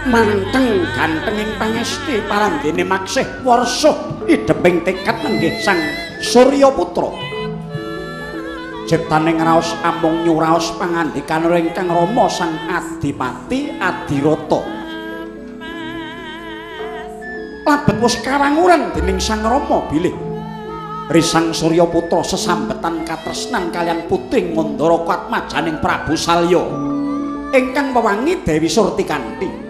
Manteng gantenging pangesti parandene maksih warsa idheping tekad nenggih Sang Surya Putra. Ciptaning raos amung nyuraos pangandikan ingkang Rama Sang Adipati Adirata. Labet wis kawanguran dening Sang Rama bilih Risang Surya Putra sesambetan katresnan kaliyan putri Mandara Katmajaning Prabu Salya ingkang wewangi Dewi Surtikanthi.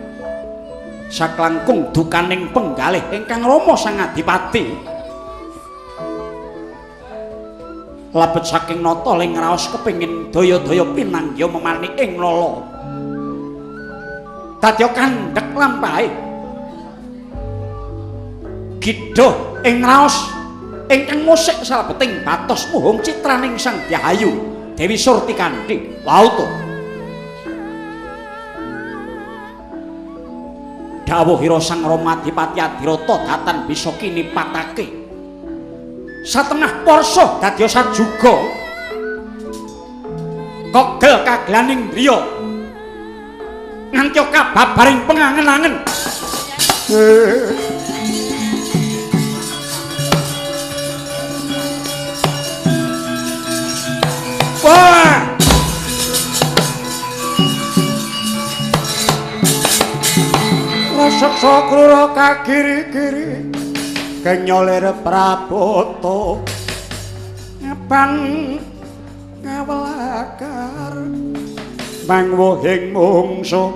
Saklangkung dukaning penggalih ingkang Rama Sang Adipati. Labet saking nata ling raos kepengin daya-daya pinanggiya memanik ing lala. Dadya kandhek lampahe. Gidha ing raos ingkang musik salebeting batos muhung citraning Sang Dyahayu Dewi Surtikanthi. Wau to. Dawuhira Sang Rama Adipati Adirata datan bisa kinipatake. Satengah porsa dadya sajuga. Kogel kaglaning driya. Nganti kababaring pengangen-angen. Wah! Raseksa krura kagiri-giri kenyolir Praboto ngabang ngawelakar mangwohing mungsu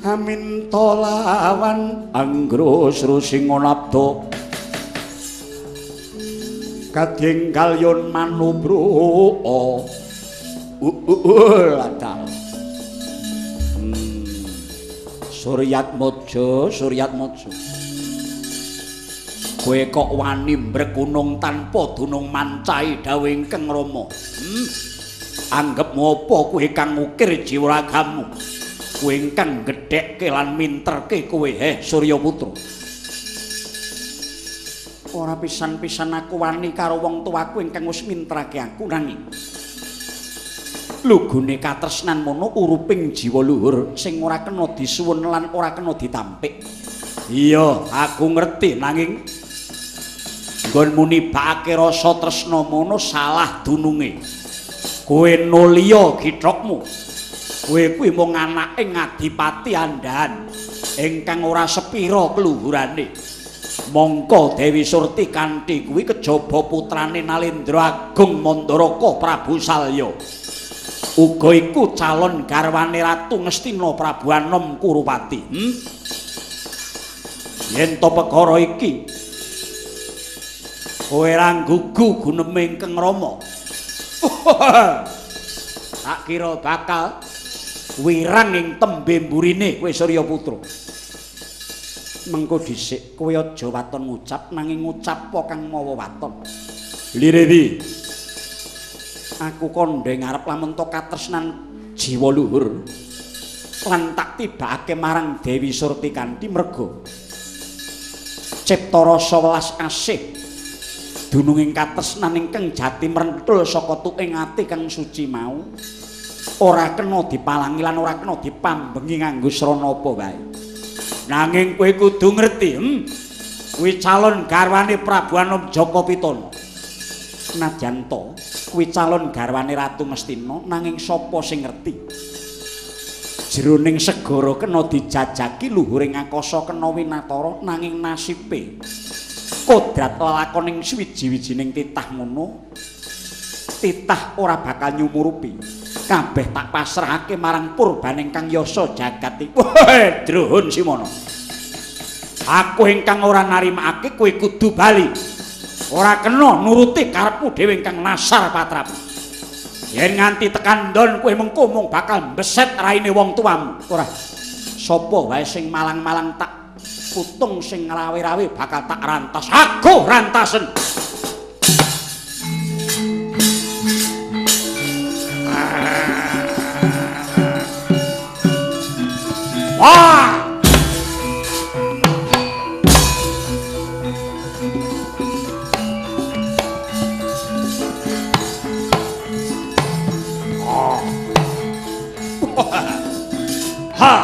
aminta lawan anggrus rusingonabda kadinggal yun manubru'a ladal. Suryatmaja, Suryatmaja, kowe kok wani mbrekunung tanpa dunung mancai dawuh ingkang Rama. Anggepmu apa kowe kang ngukir jiwa ragamu? Kowe ingkang gedhekke lan minterke kowe, heh Surya Putra. Ora pisan-pisan aku wani karo wong tuaku ingkang wis minterake aku, nanging lugune katresnan mono uruping jiwa luhur sing ora kena disuwun lan ora kena ditampik. Iya, aku ngerti, nanging nggonmu nibakake rasa tresna mono salah dununge. Kowe noliya githokmu. Kowe kuwi mung anake Ngadipati Andhahan ingkang ora sepira keluhurane. Mongko Dewi Surtikanthi kuwi kejaba putrane Nalendra Agung Mandaraka Prabu Salya. Uga iku calon garwane Ratu Ngastina Prabu Anom Kurupati. Yen to perkara iki kowe ra nggugu guneme ingkang Rama. Tak kira bakal wirang ing tembe mburine kowe Surya Putra. Mengko dhisik kowe aja waton ngucap, nanging ngucap kang mawa waton. Lirewi. Aku kandha ngarep lamun to katresnan jiwa luhur lan tak tibakake marang Dewi Surtikanthi merga cipta rasa welas asih dununging katresnan ingkang jati mrenthul saka tuking ati kang suci mau ora kena dipalangi lan ora kena dipambengi nganggo srana apa wae. Nanging kowe kudu ngerti, kuwi calon garwane Prabu Anom Jaka Pitana. Najan to kuwi calon garwane Ratu Ngastina, nanging sapa sing ngerti? Jroning segara kena dijajaki luhuring angkasa kena winatara, nanging nasibe kodrat lelakoning suwiji-wijining titah ngono, titah ora bakal nyumurupi. Kabeh tak pasrahake marang purbaning kang yasa jagat iki. Wah, druhun Simono. Aku ingkang ora narimakake kowe kudu bali. Ora kena nuruti karepmu dhewe ingkang nasar patrap. Yen nganti tekan ndon kowe mengko mung bakal mbeset raine wong tuamu. Ora. Sapa wae sing malang-malang tak putung, sing rawe-rawe bakal tak rantas. Aku rantasen. Wah! Ha!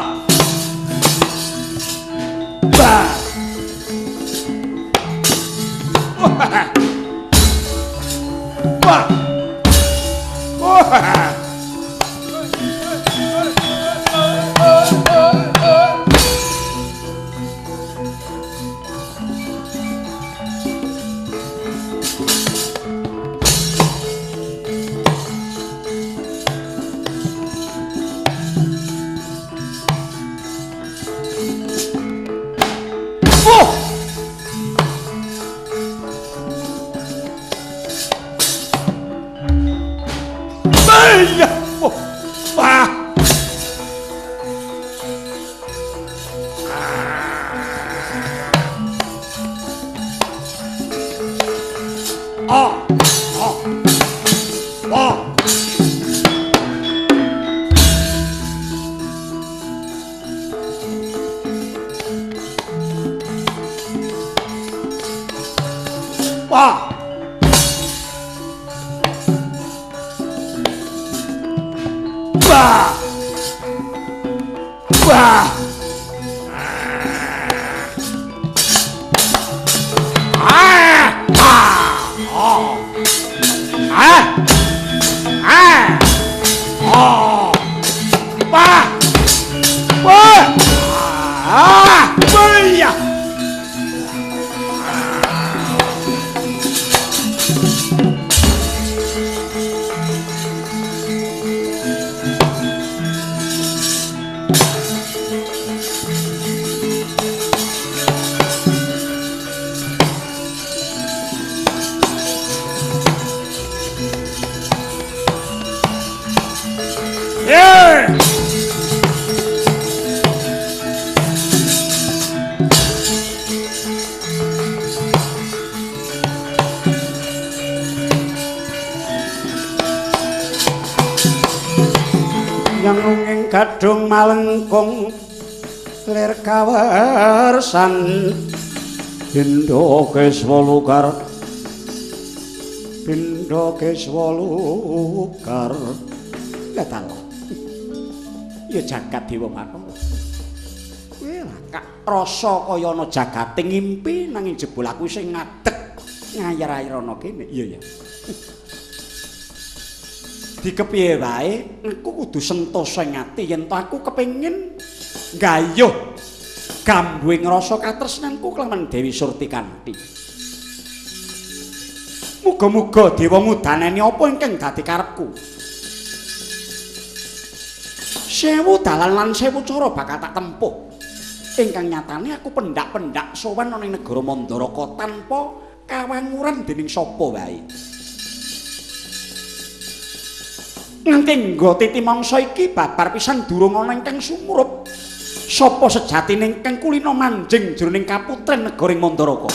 Nanging gadhung malengkung lir kawersan Pindha keswa lukar, pindha keswa lukar. Ya ta lho. Ya jagat Dewa Bathara. Kowe lah kak rasa kaya ana jagate ngimpi nanging jebul aku sing ngadeg ngayar-ayar ana kene. Iya ya. Dikepiye wae aku kudu sentosa ing ati yen to aku kepengin nggayuh gambuing rasa katresnanku kelawan Dewi Surtikanti. Muga-muga dewa ngudaneni apa ingkang dadi karepku. Sewu dalan lan sewu cara bakal tak tempuh. Ingkang nyatane aku pendak-pendak sowan ana ing negara Mandaraka tanpa kawanguran dening sapa wae. Nganti nggo titi mangsa iki babar pisan durung ana ingkang sumurup. Sapa sejatine ingkang kulina manjing jroning kaputren negaring Mandaraka.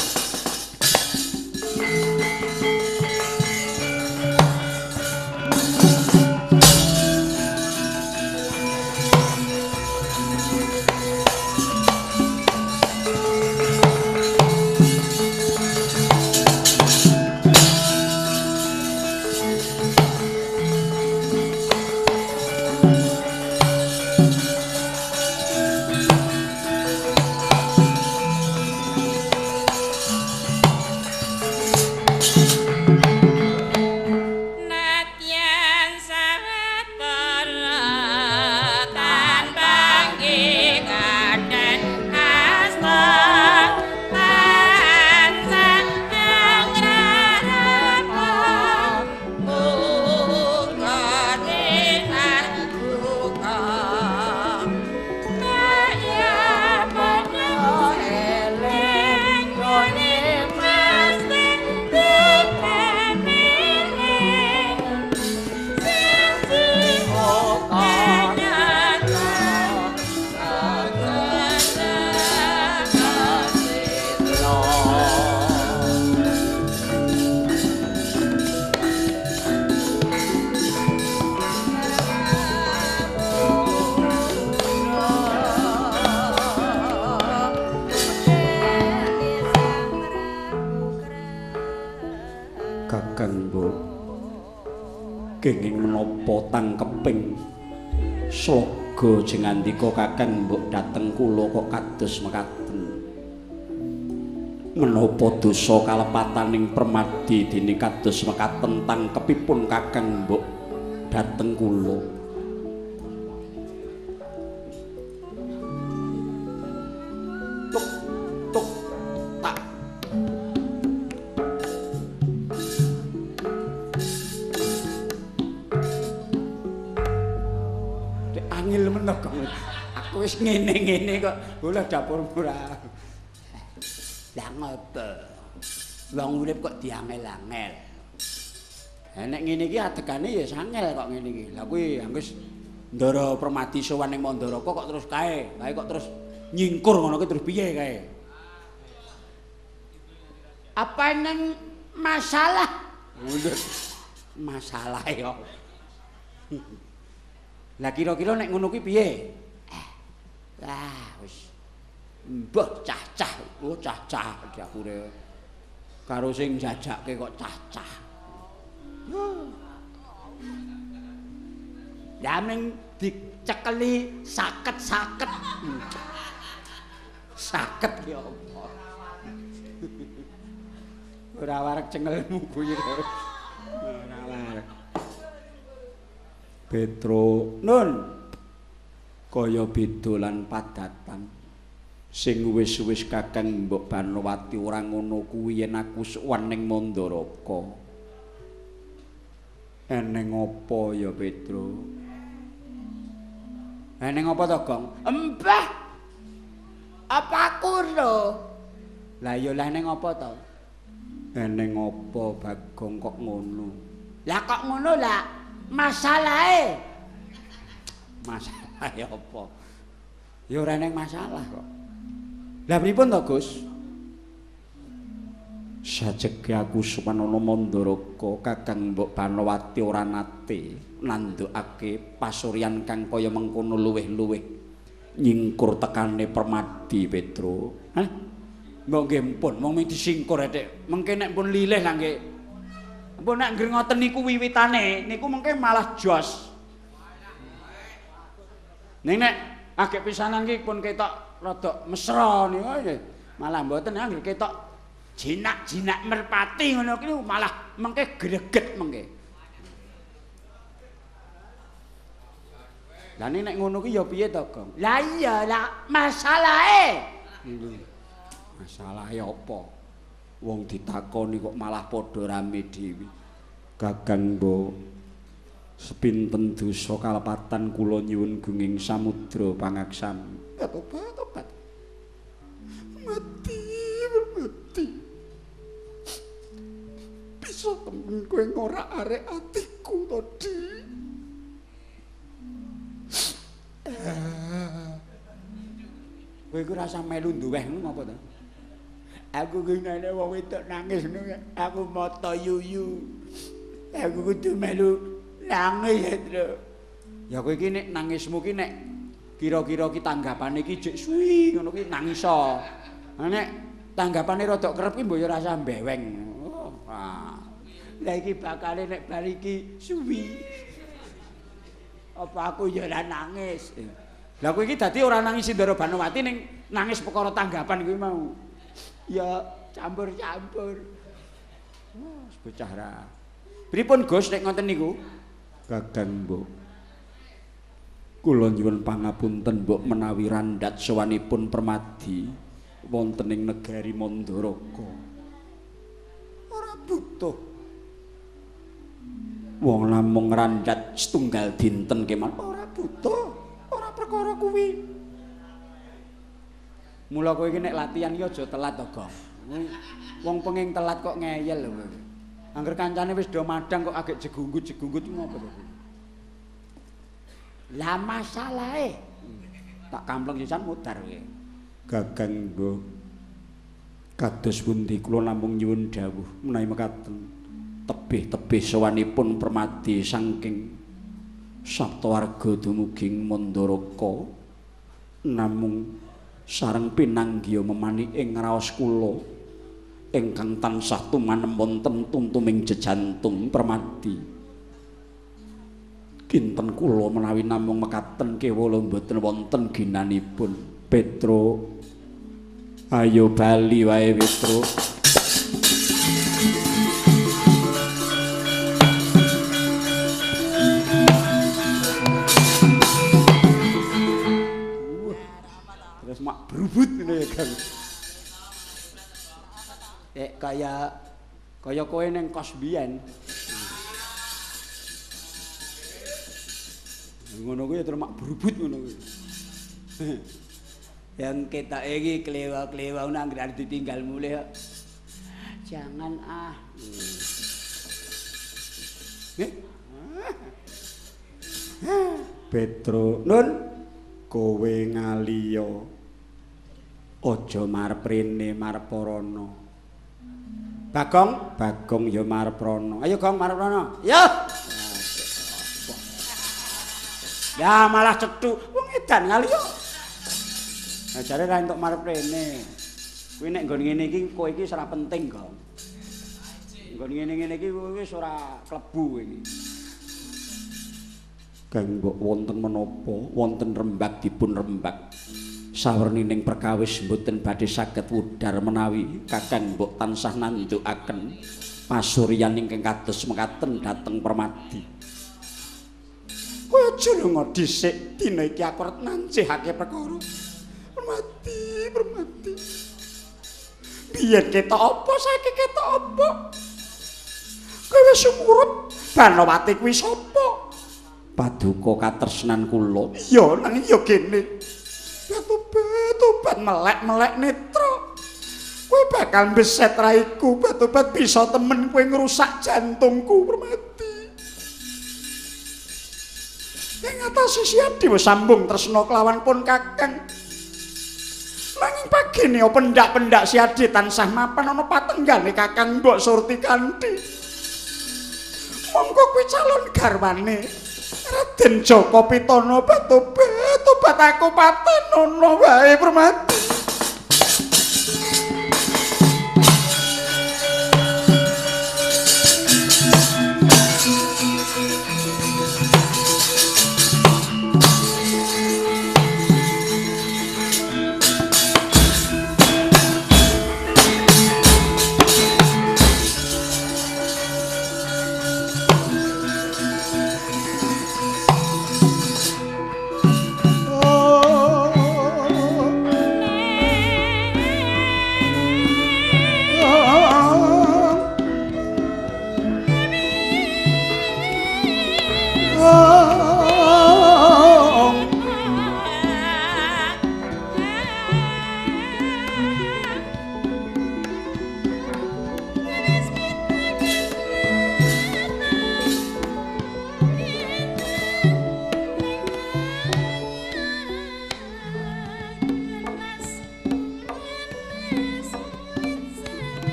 Kenging menapa tangkeping sloga jengandika Kakang mbok dhateng kula kok kados mekaten. Menapa dosa kalepataning permadi dene kados mekaten tangkepipun Kakang mbok dhateng kula. Tuk tuk tak. Dek angel men kok. Aku wis ngene-ngene kok bolah dapur ora. Lah ngopo? Wong urip kok diangel-angel. Ha nek ngene iki adegane ya sangel kok ngene iki. Lah kuwi wis Ndara Permadi sowan ning Mandaraka kok terus kae, kae kok terus nyingkur ngono ki terus piye kae? Apa neng masalah? Masalah ya. Lah kira-kira nek ngono kuwi piye? Lah wis mbah cah-cah, oh cah-cah dapure. Karo sing jajake kok cah-cah. Lah ming dicekeli saket-saket. Saket ki apa? Ora wareg cengelmu kuwi. Ora wareg. Petro nun kaya beda lan padatan. Sing wis-wis Kakang Mbok Banowati ora ngono kuwi yen aku sowan ning Mandaraka. Eneng apa ya Petro? Eneng apa to, Gong? Embah. Apa aku lho? Lah ya lah eneng apa to? Eneng apa Bagong kok ngono? Lah kok ngono lah masalahe. Masalahe apa? Ya ora eneng masalah kok. Lah pripun to, Gus? Sajege aku sowan ana Mandaraka, Kakang Mbok Banowati ora nate nandukake pasuryan kang kaya mengkono luwih-luwih nyingkur tekane Permadi Petro. Hah? Mbok nggih mpun, mung disingkur ethek. Mengke nek pun lilih lah nggih. Mpun nek nggih ngoten niku wiwitane, niku mengke malah jos. Ning nek agek pisanan iki pun ketok rada mesra niku malah mboten anggere ketok jinak-jinak merpati ngono kuwi malah mengke greget mengke. Lah nek ngono kuwi ya piye to, Gong? Lah iya lah masalahe. Masalahe apa? Wong ditakoni kok malah padha rame dhewe. Kakang Mbok sepinten dosa kalepatan kula nyuwun gunging samudra pangaksami. Tobat tobat. Mati mati. Bisa temen kowe ngorak-arek atiku to, Di. Kowe iku rasa melu nduweh ngono apa to? Aku ki ngene wong wedok nangis ngono, aku mata yuyu. Aku kudu melu nangis, Tru. Ya kowe iki nek nangismu ki nek kira-kira ki tanggapane iki jek suwi ngono ki nangis. Nek tanggapane rada kerep ki mbok ya rasa mbeweng. Oh, ah. Lah iki bakale nek bar iki suwi. Apa aku ya ora nangis. Lah kowe iki dadi ora nangis Ndara Banowati ning nangis perkara tanggapan kuwi mau. Ya campur-campur. Wah, bocah ra. Pripun Gus nek ngoten niku? Kakang Mbok. Kula nyuwun pangapunten Mbok menawi randhat sowanipun Permadi wonten ing negari Mandaraka. Ora butuh. Wong namung randhat setunggal dinten kemawon ora butuh, ora perkara kuwi. Mula kowe iki nek latihan iki aja telat to, Gong. Wong penging telat kok ngeyel lho kowe. Angger kancane wis do madang kok agek jegunggut-jegunggut ngopo to? Lah masalahe tak kampleng sisan mudhar kowe. Kakang Mbok kados pundi kula namung nyuwun dawuh menawi mekaten tebih-tebih sowanipun Permadi saking Saptawarga dumugi Mandaraka namung sareng pinanggiya memani ing raos kula ingkang tansah tumanem wonten tuntuming jejantung Permadi. Kinten kula menawi namung mekaten kewala mboten wonten ginanipun. Petro ayo bali wae Petro. Kang. Kaya kaya kowe ning kos biyen. Ngono kuwi terus mak berubut ngono kuwi. Yang ketoke iki klewa-klewa nang anggere ditinggal mulih kok. Jangan ah. Petro Nun kowe ngaliya aja marep rene marep rono. Bagong, Bagong ya marep rono. Ayo Gong marep rono. Ya. Ya malah cethuk wong edan ngaliya. Nah jare ra entuk marep rene. Kuwi nek nggon ngene iki kowe iki ora penting, Gong. Nggon ngene-ngene iki kowe wis ora klebu kowe iki. Kang mbok wonten menapa wonten rembag dipun rembag. Sawernining perkawis mboten badhe saged wudar menawi kakang mbok tansah nandukaken pasuryan ingkang kados mekaten dhateng Permadi. Kowe aja lunga dhisik, dina iki aku arep nancihake perkara. Permadi, Permadi. Biyen ketok apa saiki ketok apa? Kowe wis sumurup Banowati kuwi sapa? Paduka katresnan kula. Iya, nang iya kene. Batu-batu melek-melek netra. Kowe bakal mbeset raiku, batu-bat bisa temen kowe ngrusak jantungku, Permadi. Ing atase siap dhewe sambung tresna kelawan pun kakang. Nanging pagene pendak-pendak Siadi tansah mapan ana patenggane kakang mbok Surti Kanthi. Monggo kuwi calon garwane Raden Jaka Pitana batu-batu aku patenono wae Permadi.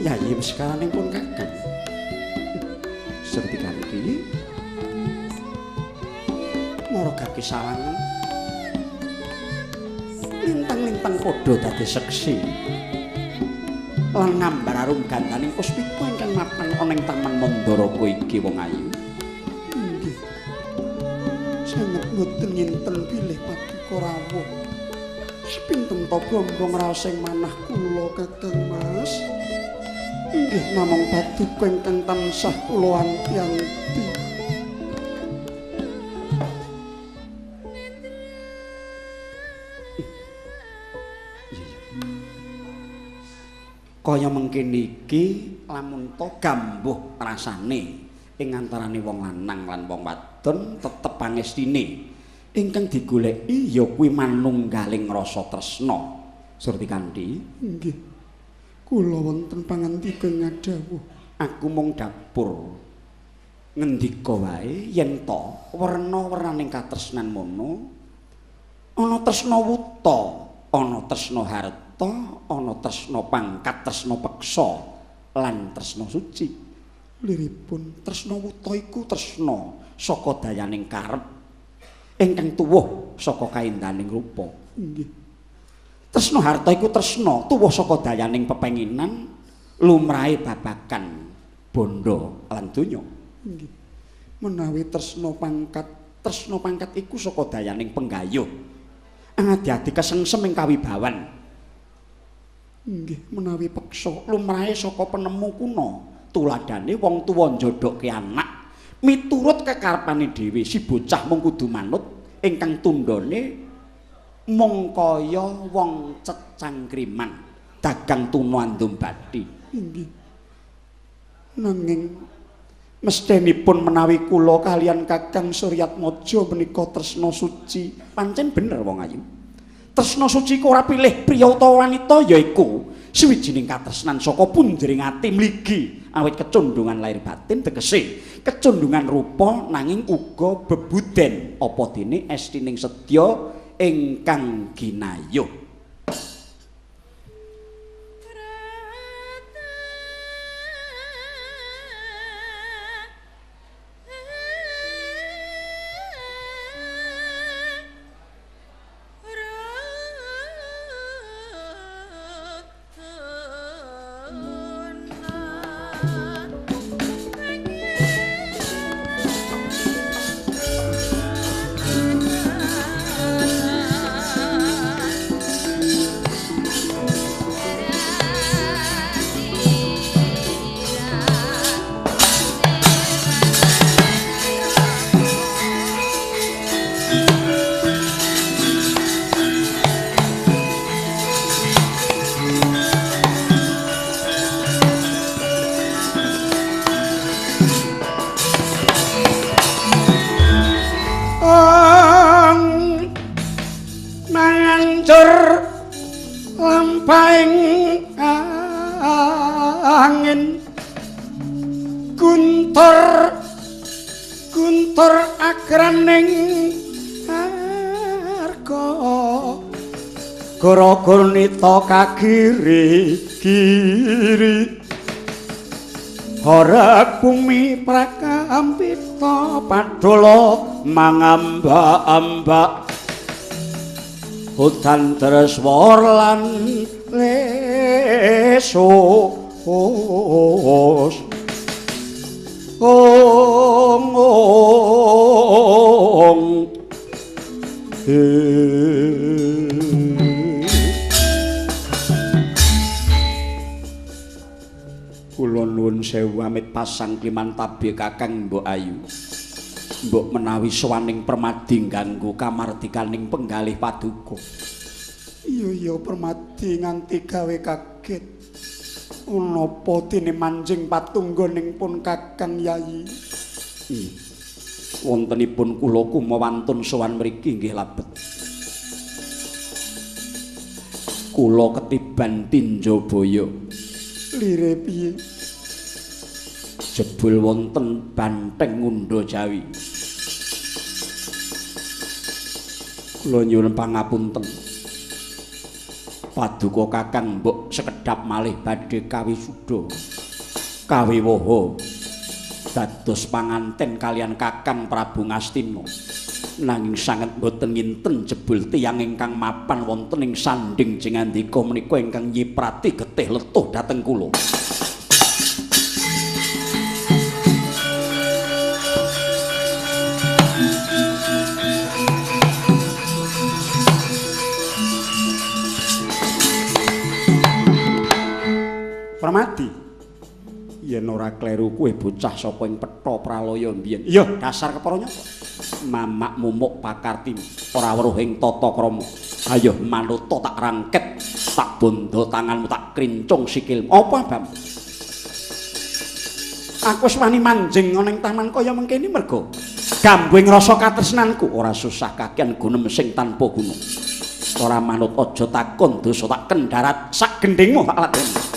Yayi sekaraning pun kakang. Surti Kanthi mara gaki sawangan lintang-lintang padha dadi seksi lan ngambar arum gandaning puspita ingkang mapan ana ing Taman Mandaraka iki wong ayu. Inggih. Sanget mboten nginten bilih paduka rawuh. Sepinten ta bombong raos ing manah kula Kakang Mas. Inggih namung paduka ingkang tansah kula anti-anti. Kaya mengkene iki lamun to gambuh rasane ing antarane wong lanang lan wong wadon tetep pangestine ingkang digoleki ya kuwi manunggaling rasa tresna. Surti Kanthi. Inggih. Kula wonten pangandika ngadhawuh. Aku mung dapur ngendika wae yen to werna-wernaning katresnan mono ana tresna wuta, ana tresna harta, ana tresna pangkat, tresna peksa lan tresna suci. Liripun tresna wuta iku tresna saka dayaning karep ingkang tuwuh saka kaendahaning rupa. Inggih. Tresna harta iku tresna tuwuh saka dayaning pepenginan lumrahe babagan bondo lan donya. Inggih. Menawi tresna pangkat iku saka dayaning penggayuh adi-adi kesengsem ing kawibawan. Inggih, menawi peksa lumrahe saka penemu kuna, tuladhane wong tuwa njodhokke anak miturut kekarepane dhewe, si bocah mung kudu manut ingkang tundhone mung kaya wong cecangkriman dagang tuna andum bathi. Inggih. Nanging mestinipun menawi kula kalian Kakang Suryatmaja menika tresna suci. Pancen bener wong ayu. Tresna suci ku ora pilih priya utawa wanita, yaiku suwijining katresnan saka punjering ati mligi awit kecundungan lahir batin, tegese kecundungan rupa nanging uga bebuden apa dene estining setya ingkang ginayuh. Angin guntur guntur agraning arga gara-gurnita kagiri giri horeg bumi prakampita padala mangamba-amba hutan treswar lan leso ong ong. Kula nuwun sewu amit pasang kliman tabe Kakang Mbok Ayu. Mbok menawi sowaning Permadi ganggu kamardikaning penggalih paduka. Iya iya Permadi nganti gawe kaget. Napa dene manjing patunggoning pun Kakang Yayi? Wontenipun kula kumawantun sowan mriki nggih labet. Kula ketiban Tinjabaya. Lire piye? Jebul wonten banteng ngundha Jawi. Kula nyuwun pangapunten. Paduka Kakang mbok sekedhap malih badhe kawisuda. Kawiwaha dados panganten kalian Kakang Prabu Ngastina. Nanging sanget boten nginten jebul tiyang ingkang mapan wonten ing sanding jengandika menika ingkang nyiprati getih letuh dhateng kula. Permadi, yen ora kleru kuwe bocah saka ing petha pralaya mbiyen. Iya, dasar kepara nyapa. Mamak mumuk pakarti ora weruh ing tata krama. Ayo manuta tak rangket, tak bondo tanganmu tak krincung sikilmu. Apa, Bam? Aku wis wani manjing ana ing taman kaya mengkene merga gambuing rasa katresnanku ora susah kakean gunem sing tanpa guna. Ora manut aja takon dosa tak kendharat sak gendhingmu tak ladeni.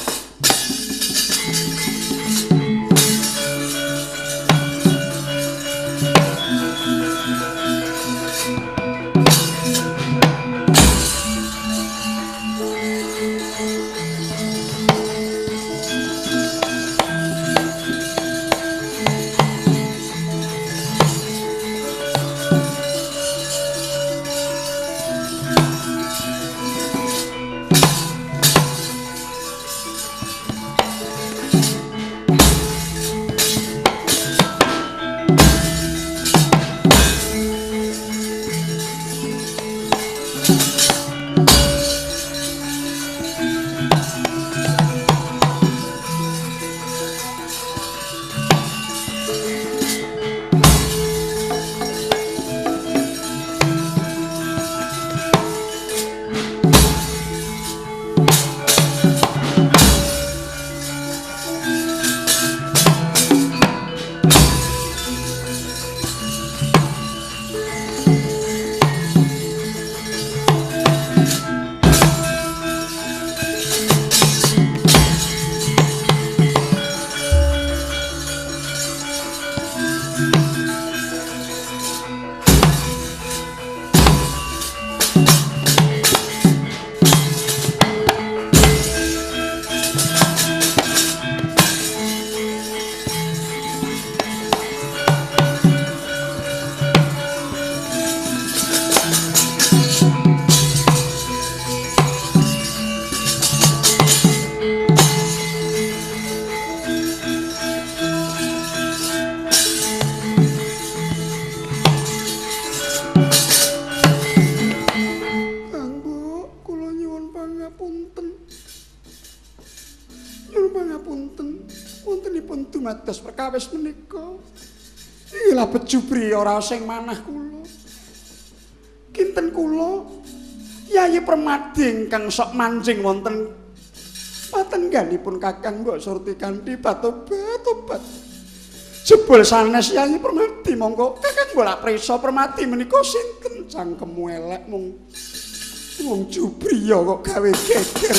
Dumados perkawis menika. Ilah bejubri ora sing manah kula. Kinten kula Yayi Permadi ingkang sok manjing wonten patengganipun Kakang Mbok Surti kanthi batobat-tobat. Jebul sanes Yayi Permadi monggo Kakang Mbok lak prisa Permadi menika sinten cangkemmu elek mung wong jubriya kok gawe geger.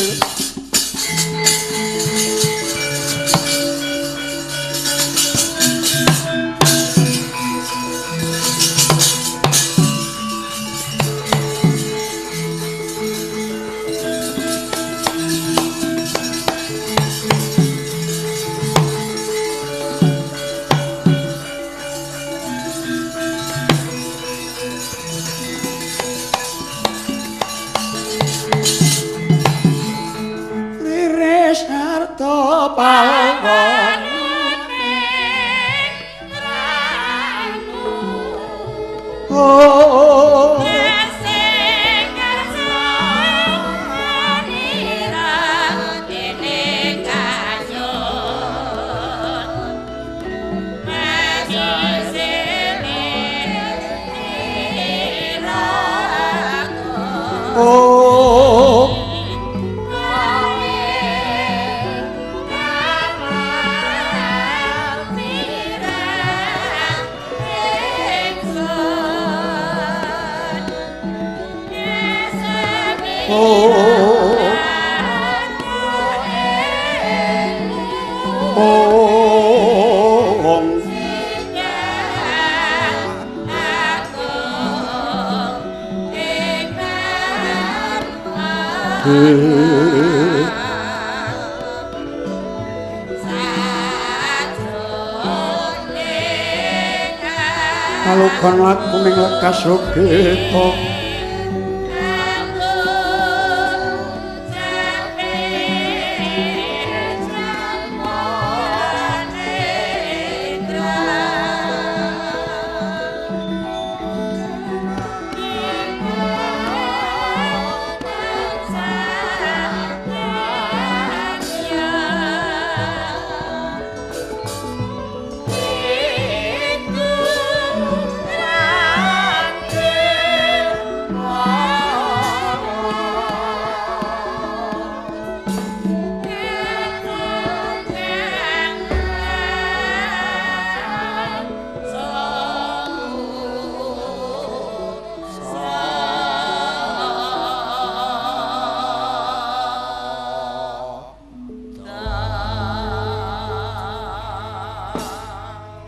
Kalugon laku ning lekas logeta.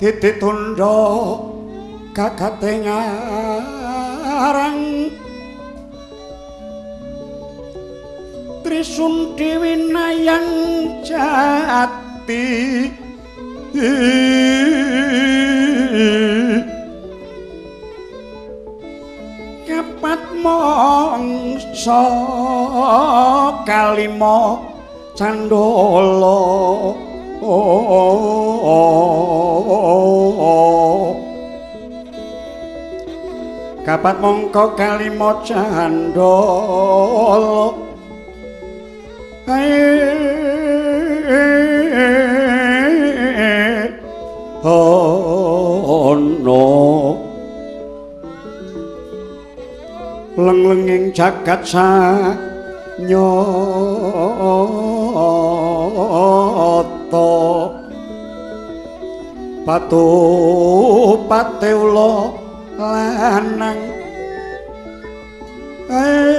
Titik tundha gagate ngarang Trisun Winayang Jati kapat mangsa kalima candala. Kapat mongko kalima candala. Ana lenglenging jagat sanyata patu pateula lanang ana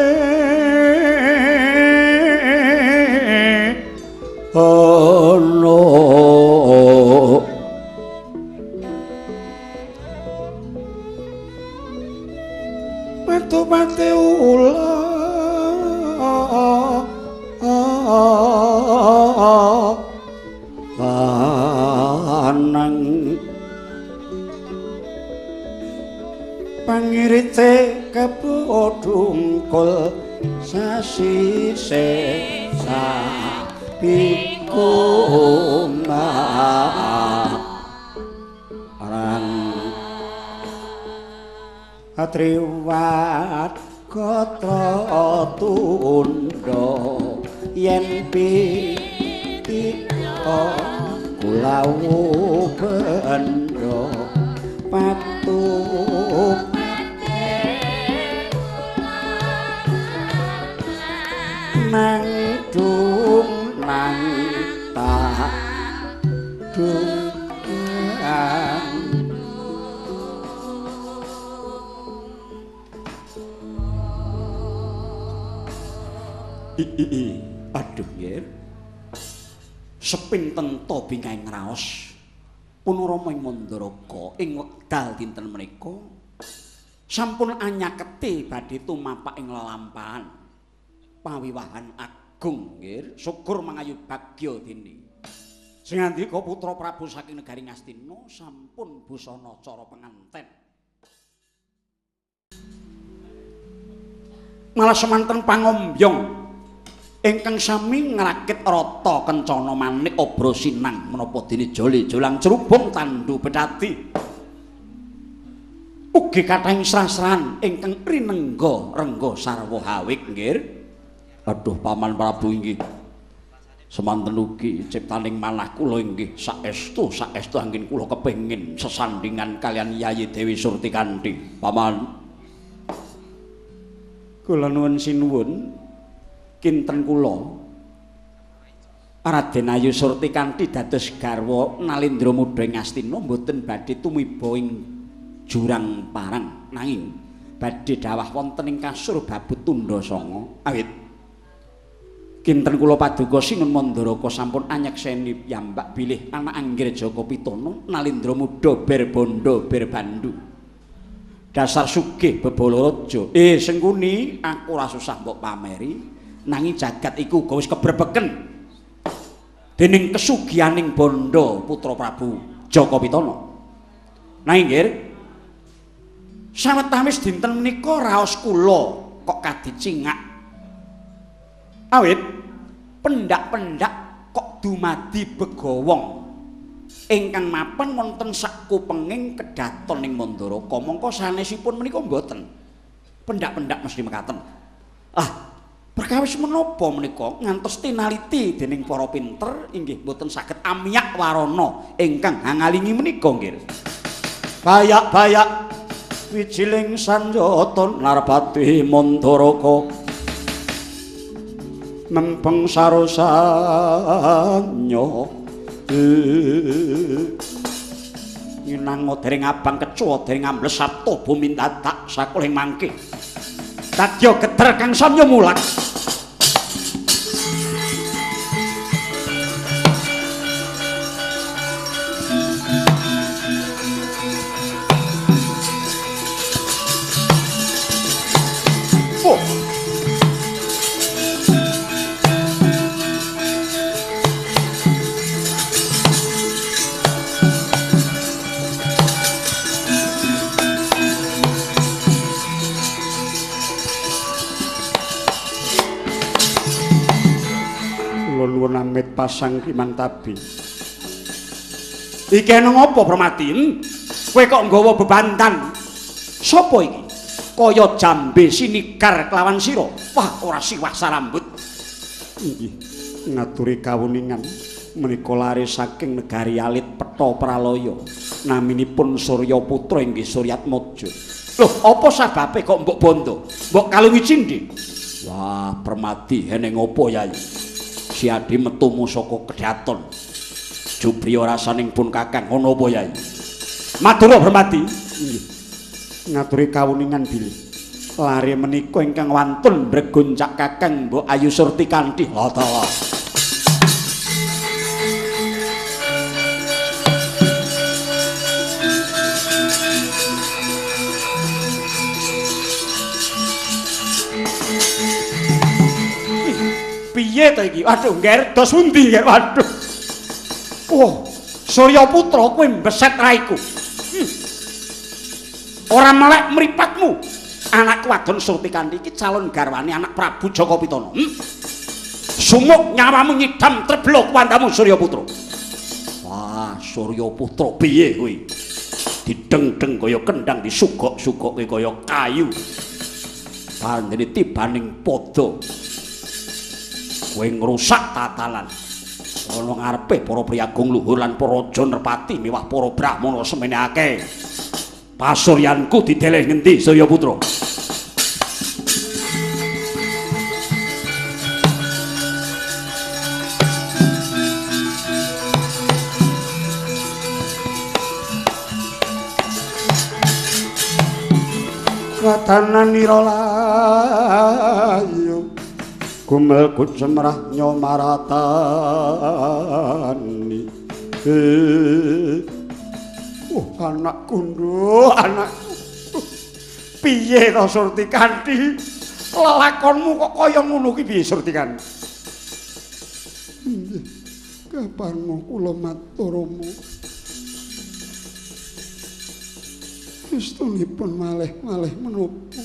Pangirite kebo dungkul sasise sapikuma rang atriwat gatra tundha yen pitika kulawu bendha patu nang dung nang tak dung. Aduh nggih. Sepinten to bingahing raos Punarama ing Mandaraka ing wekdal dinten menika sampun anyaketi badhe tumapak ing lelampahan pawiwahan agung nggih, syukur mangayu bagya dene. Sing ngandika putra Prabu saking negari Ngastina sampun busana cara penganten. Malah semanten pangombyong ingkang sami ngrakit rata kencana manik obro sinang menapa dene jole jolang cerubung tandu bedati. Ugi kathahing srasran ingkang rinengga rengga sarwa hawik nggih. Aduh Paman Prabu inggih semanten ugi ciptaning manah kula inggih saestu saestu anggen kula kepengin sesandingan kalian Yayi Dewi Surtikanthi. Paman kula nuwun sinuwun kinten kula Raden Ayu Surtikanthi dados garwa Nalendra Muda ing Ngastina mboten badhe tumiba ing jurang parang nanging badhe dawah wonten ing kasur babut tundha sanga. Awit kinten kula paduka Sinun Mandaraka sampun anyekseni piyambak bilih anak anggir Jaka Pitana Nalendra Muda ber bondo ber bandu dasar sugih bebala raja. Sengkuni aku ora susah mbok pameri nanging jagat iku uga wis kebrebeken dening kesugihaning bondo putra Prabu Jaka Pitana. Nanging nggih sawetawis dinten menika raos kula kok kadicingak. Awit pendak-pendak kok dumadi begawong ingkang mapan wonten sakupenging kedaton ing Mandaraka. Mongko sanesipun menika mboten. Pendak-pendak mesti mekaten. Ah, perkawis menapa menika ngantos tinaliti dening para pinter inggih mboten saged amyak warana ingkang hangalingi menika nggih. Bayak-bayak wijiling sanjata narpati Mandaraka mempeng sarosanya nginang dereng abang kecoa dereng ambles sabta bumi dadak sakuling mangke dadya geter kang samya mulak. Oh. Nuwun amit pasang kimantabi. Iki ana ngapa Permati? Kowe kok nggawa bebantan? Sopo iki? Kaya jambe sinigar kelawan sira. Wah, ora siwah sarambut. Inggih, ngaturi kawuningan menika lare saking negari alit Petha Pralaya. Naminipun Surya Putra inggih Suryatmaja. Loh, apa sababe kok mbok bondo? Mbok kalungi cindhe? Wah, Permati eneng apa Yayi? Si Adi metumu saka kedaton. Jubriya rasaning pun kakang ana apa Yai? Madura Permati. Inggih. Ngaturi kawuningan bilih lare menika ingkang wantun mbregoncak kakang Mbok Ayu Surtikanthi. Lha piye to iki? Waduh, ngger dos pundi ngger? Waduh. Oh, Surya Putra kowe mbeset raiku. Ora melek mripatmu. Anakku wadon Surtikanthi iki calon garwane anak Prabu Jaka Pitana. Sumuk nyawamu nyidam treblo kuwandamu Suryaputra. Wah, Suryaputra piye kowe? Dideng-deng kaya kendang, disugok-sugokke kaya kayu. Pandene tibaning padha. Kowe ngrusak tatanan. Ana ngarepe para priyagung luhur lan para raja nerpati miwah para brahmana semene akeh. Pasuryanku dideleh ngendi Suryaputra? Katananira layu gumel gucemrah nyomaratani. Oh, anakku nduk, anakku. Piye to Surtikanthi? Lelakonmu kok kaya ngono ki piye Surtikanthi? Nggih, kapareng kula matur Rama. Estunipun malih-malih menapa?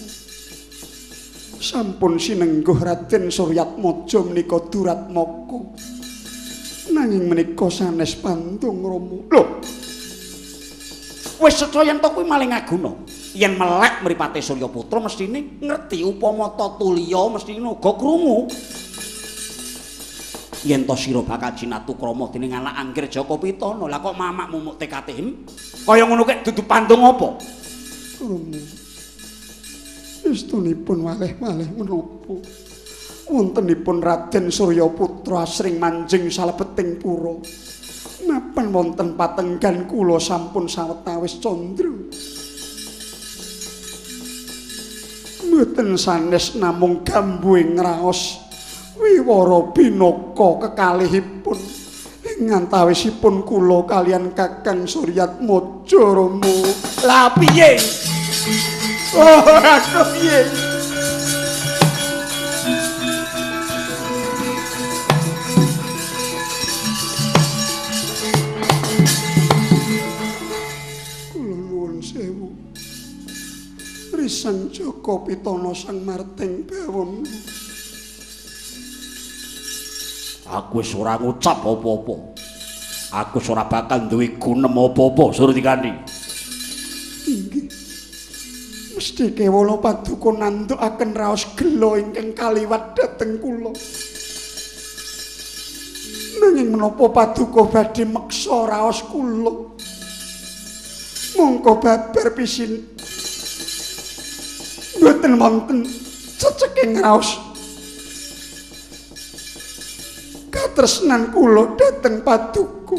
Sampun sinengguh Raden Suryatmaja menika duratmaka. Nanging menika sanes pandung Rama. Lho. Wis secaya yen to kuwi maling aguna. Yen melek mripate Suryaputra mesthine ngerti upama tatuliya mesthine uga krungu. Yen to sira bakal jinatu krama dening anak Anggir Jaka Pitana. Lah kok mamak mumuk tekate? Kaya ngono kek dudu pandung apa? Rama. Estunipun malih-malih menapa? Wontenipun Raden Suryaputra asring manjing salebeting pura. Mapan wonten patenggan kula sampun sawetawis candra. Mboten sanes namung gambuhing ngraos wiwara binaka kekalihipun ing antawisipun kula kalian Kakang Suryatmaja Rama. Lah piye? Oh, aduh piye? Kula nuwun sewu. Risang Jaka Pitana sang marting bawon. Aku wis ora ngucap apa-apa. Aku wis ora bakal duwe gunem apa-apa Surtikanthi. Inggih. Mesti kewala paduka nandukaken raos gela ingkang kaliwat dhateng kula. Nanging menapa paduka badhe meksa raos kula? Mongko babar pisin mboten wonten ceceking raos. Katresnan kula dhateng paduka.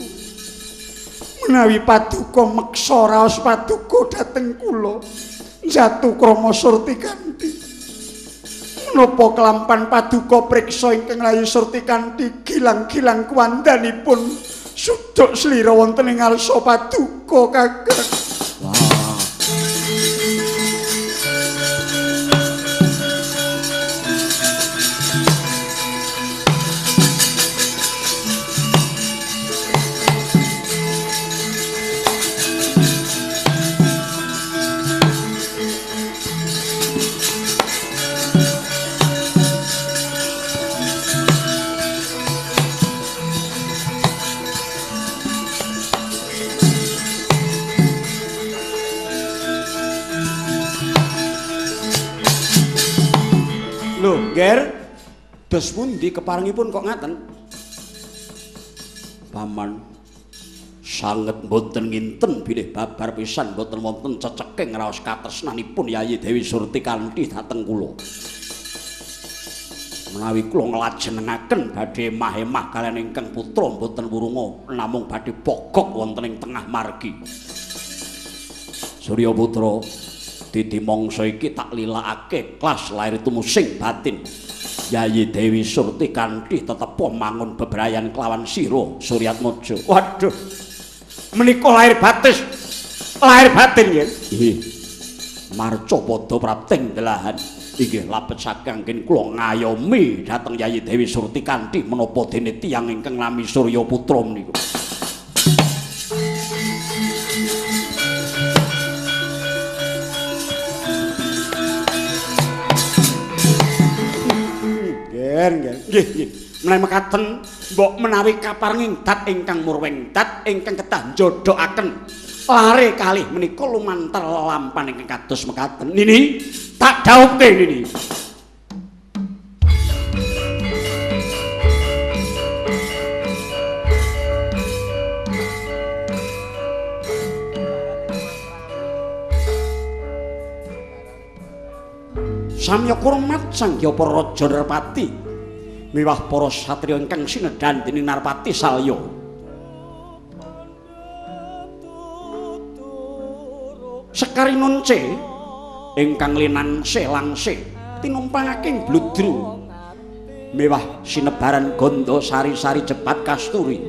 Menawi paduka meksa raos paduka dhateng kula, jatuh krama Surtikanthi. Menapa kelampan paduka priksa ingkang layu Surtikanthi gilang-gilang kuwandanipun suduk slira wonten ing ngarsa paduka Kakang. Wah. Lho, Nger, dos pundi keparengipun kok ngaten? Paman, sanget mboten nginten bilih babar pisan mboten wonten ceceking raos katresnanipun Yayi Dewi Surtikanthi dhateng kula. Menawi kula nglajenengaken badhe emah-emah kaliyan ingkang putra mboten wurunga namung badhe pogok wonten ing tengah margi. Suryaputra, didi mangsa iki tak lilakake klas lair tumusing batin. Yayi Dewi Surtikanthi tetepa mangun bebrayan kelawan sira Suryatmaja. Waduh. Menika lahir batis. Lahir batin nggih. Nggih. Marca padha prapting delahan. Inggih labet saking anggen kula ngayomi dhateng Yayi Dewi Surtikanthi menapa dene tiyang ingkang nami Suryaputra menika. Nger, nger. Nggih, nggih. Menawi mekaten mbok menawi kaparenging dat ingkang murwing dat ingkang kedah njodhokaken lare kalih menika lumantar lelampahan ingkang kados mekaten. Nini, tak dhawuhke Nini. Samya kurmat Sang Hyang Para Raja Narpati miwah para satriya ingkang sinedhan dening Narpati Salya. Sekarinunce ingkang linangse langse tinumpangake ing bludru miwah sinebaran gandha sari-sari jebat kasturi.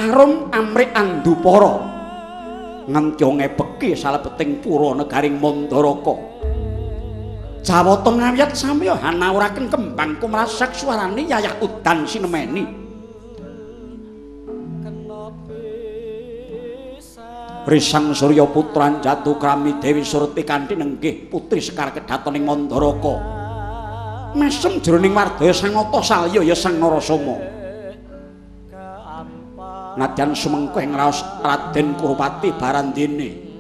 Arum amrik andupara ngentya ngebeki salebeting pura negaring Mandaraka. Jawata ngawiyat samya hanawuraken kembang kumrasak suarane yayah udan sinemeni. Risang Surya Putra Anjatu Krami Dewi Surti kanthi nenggih putri Sekar Kedhaton ing Mandaraka. Mesem jroning wardaya Sangata Salya ya Sang Narasoma. Nadyan sumengko ing raos Raden Kurupati Barandene.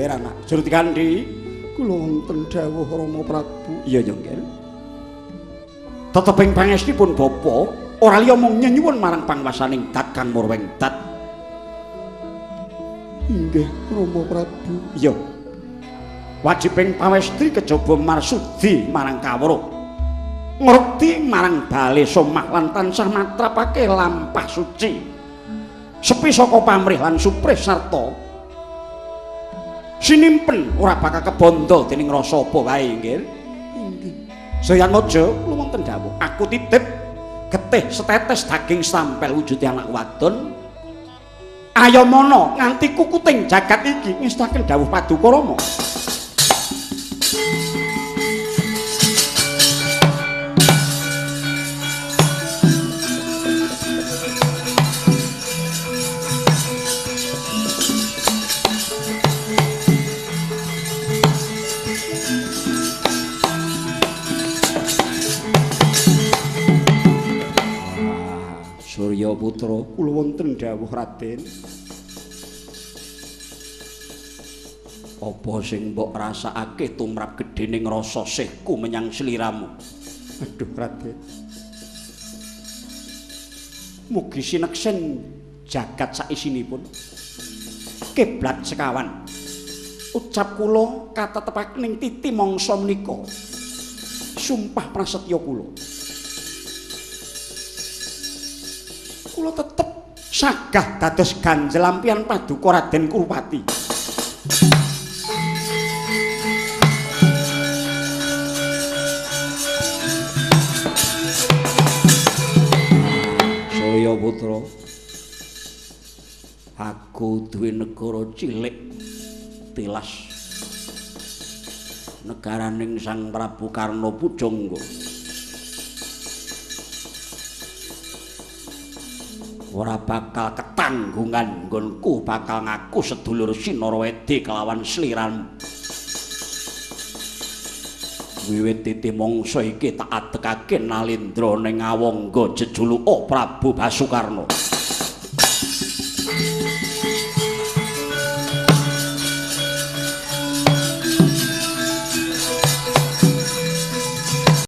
Anak Surti Kandi kula wonten dawuh Rama Prabu. Iya ya nggih. Teteping pangestunipun bapa ora liya mung nyenyuwun marang pangwasaning dat kang murwing dat. Inggih Rama Prabu. Iya. Wajibing pawestri kejaba marsudi marang kawruh. Ngrekti marang bale somah lan tansah matrapake lampah suci. Sepi saka pamrih lan suprih sarta sinimpen ora bakal kebandha dening rasa apa wae nggih. Inggih. Soyatmaja kula wonten dawuh, aku titip getih setetes daging sampel wujude anak wadon. Ayamana nganti kukuting jagat iki ngestaken dawuh Paduka Rama. Surya Putra kula wonten dawuh Raden. Apa sing mbok rasakake tumrap gedhening rasa sihku menyang sliramu? Aduh Raden. Mugi sineksen jagat saisinipun. Kiblat sekawan. Ucap kula katetepaken ing titi mangsa menika. Sumpah prasetya kula. Kula tetep sagah dados ganjel lampian paduka Raden Kurupati. Surya Putra, aku duwe negara cilik tilas negaraning Sang Prabu Karna Pujangga. Ora bakal ketanggungan nggonku bakal ngaku sedulur Sinarawedi kelawan sliramu. Wiwit titi mangsa iki tak adekake Nalindra ning Awangga jejuluka Prabu Basukarna.